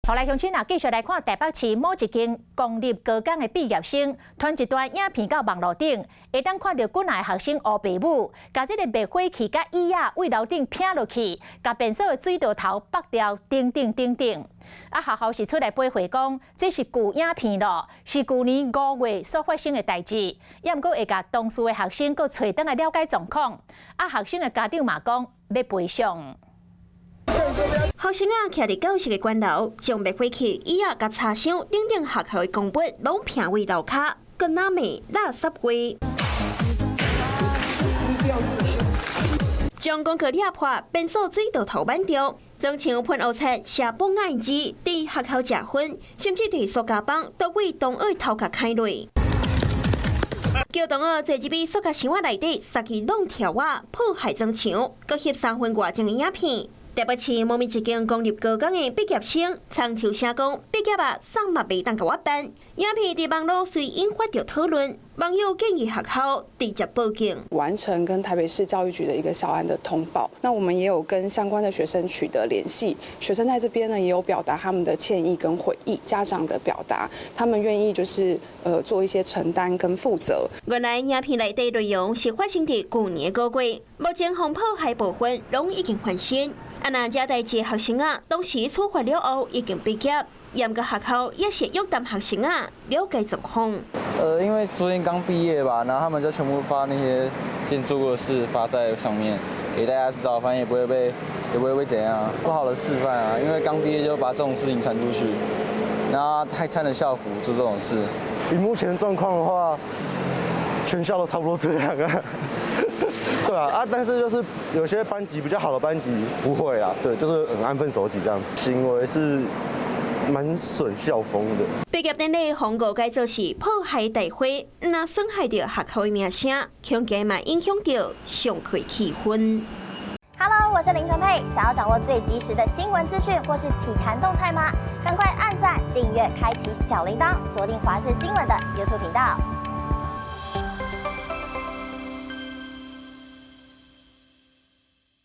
好來，鄉親啊，繼續來看台北市某一間公立高工的畢業生，傳一段影片到網路頂，會當看著幾若个學生烏爸母，共這個滅火器佮椅仔對樓頂劈落去，共便所的水道頭爆掉，等等等等。啊，學校是出來駁回講，這是舊影片囉，是舊年5月所發生的代誌，也毋過會共當事的學生閣揣轉來了解狀況。啊，學生的家長嘛講欲賠償。學生仔徛佇教室的關樓，將滅火器、椅仔佮茶箱等等學校的公物攏劈佇樓跤，閣那罵垃圾話。將廣告掠破，便所水道頭挽著，裝牆噴烏漆、寫報案字，佇學校食薰，甚至佇塑膠棒都對同學頭殼開落。叫同學坐入去塑膠箱仔內底，殺去弄柱仔，破壞裝牆，閣翕3分外鐘的影片。台北市某一間公立高工的畢業生，親手寫講畢業啊，啥嘛袂當共我辦。影片佇網路隨引發著討論，網友建議學校直接報警。完成跟台北市教育局的一個校案的通報，那我們也有跟相關的學生取得聯繫，學生在這邊呢也有表達他們的歉意跟悔意，家長的表達，他們願意就是做一些承擔跟負責。原來影片內底內容是發生佇舊年5月，目前防破壞部分攏已經翻新。啊，若這代誌學生仔，當時處罰了後已經畢業，嚴格學校也是約談學生仔了解狀況。因為昨天剛畢業吧，然後他們就全部發那些之前做過的事發在上面，給大家知道，反正也不會被怎樣，不好的示範啊。因為剛畢業就把這種事情傳出去，然後還穿着校服做這種事。以目前狀況的話，全校都差不多這樣啊。對啊，啊，但是就是有些班級比較好的班級不會啊，對，就是很安分守己這樣子，行為是蠻損校風的。畢業典禮予誤解做是破壞大會，若損害著學校的名聲，恐驚嘛影響著上課氣氛。 Hello，我是林純佩，想要掌握最及時的新聞資訊或是體壇動態嗎？趕快按讚、訂閱、開啟小鈴鐺，鎖定華視新聞的 YouTube 頻道。